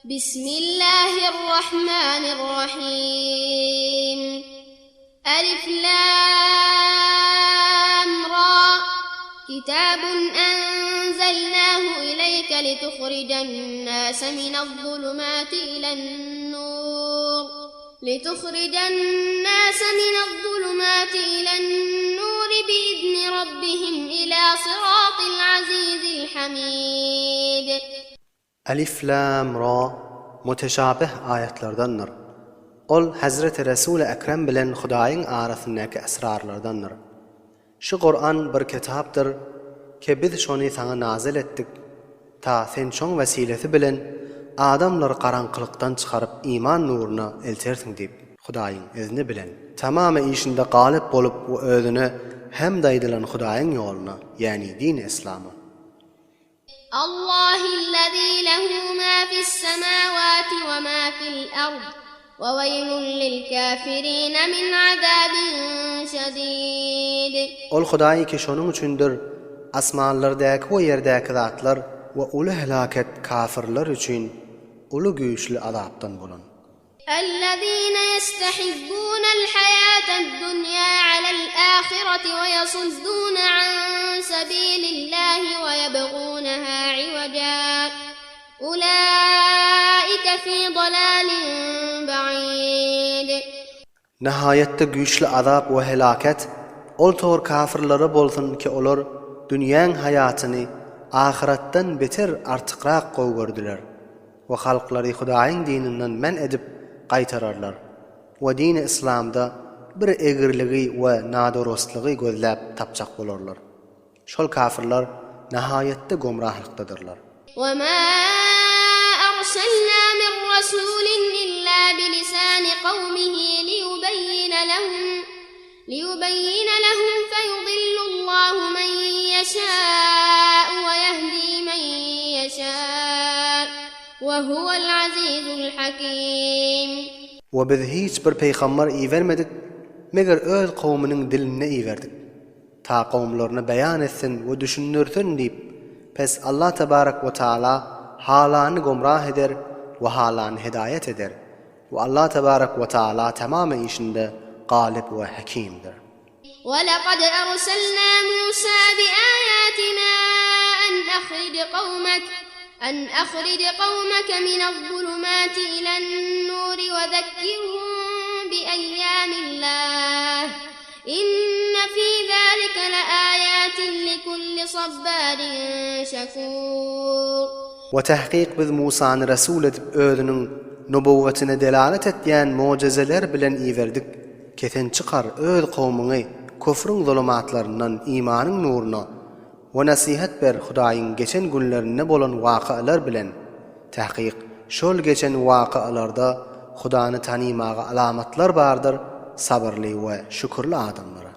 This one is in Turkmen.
Bismillahirrahmanirrahim. Alif Lam Ra. Kitabun enzelnahu ileyke lituhrijen nase minez-zulumati ilen-nur. Lituhrijen nase minez-zulumati ilen-nur biizni rabbihim ila sıratil azizil hamid. Alif Lam Ra muteşabih aýatlardandyr. Ol Hezreti Resuli Ekrem bilen Hudaýyň arasyndaky esrarlardandyr. Şu Kuran bir kitapdyr ke biz şony saňa nazyl etdik, ta sen şoň wesilesi bilen adamlary garaňkylykdan çykaryp iman nuruna eltersiň diýip. Hudaýyň izni bilen tamamy işinde galyp bolup we özüne hemd aýdylan Hudaýyň ýoluna, ýäni dini yslama. Allahillezî lehu mâ fi's-semâvâti ve mâ fi'l-ard ve veýlun lil-kâfirîne min azâbin şedîd. Ol Hudaý ki şonuň üçindir asmanlardaky we ýerdäki zatlar we uly helaket kafyrlar üçin uly güýçli azapdan bolan. Ellezine ýestehibbunel haýatad-dunýa alel-ahireti we ýasuddune an sebilillahi we ýebguneha iweja. Ulaike fi dalalin ba'id. Nihaýatda güýçli azap we helaket ol tor kafyrlara bolsun ki olar dünýäň haýatyny ahyratdan beter artykrak gowy gördüler. We halklary Hudaýyň dininden men edip gaýtararlar we dini yslamda bir egriligi we nadurustlygy gözläp tapjak bolarlar. Şol kafyrlar nahaýatda gomrahlykdadyrlar. We ma arsalna min rasulin illa bilisani kawmihi liyubeyyine lehum Liyubeyyine lehum feyudillullahu men yeşâ'u ve yehdî men yeşâ' ve huvel azîzul hakîm. We biz hiç bir pygamber ibermedik, meger öz kowumynyň dilinde iberdik. Ta kowumlaryna beýan etsin we düşündirsin diýip, pes Allah tebarek we taala halany gomrah eder we halany hidaýat eder. We Allah tebarek we taala tamamy işinde galyp we hekimdir. Welekad erselna Musa biaýatina en ahrij kawmek en ahrij kawmeke minez-zulumati ilen-nuri we zekkirhum biaýýamillah inne fi zalike leaýatin likulli sabbarin şekur. We tahkyk biz Musany resul edip özüniň nubuwwetine delalet etýän mojezeler bilen iberdik, ke sen çykar öz kowumyňy küfrüň zulumatlaryndan imanyň nuruna we nesihat ber Hudaýyň geçen günlerinde bolan wakalar bilen, tahkyk şol geçen wakalarda Hudany tanymaga alamatlar bardyr sabyrly we şükürli adamlara.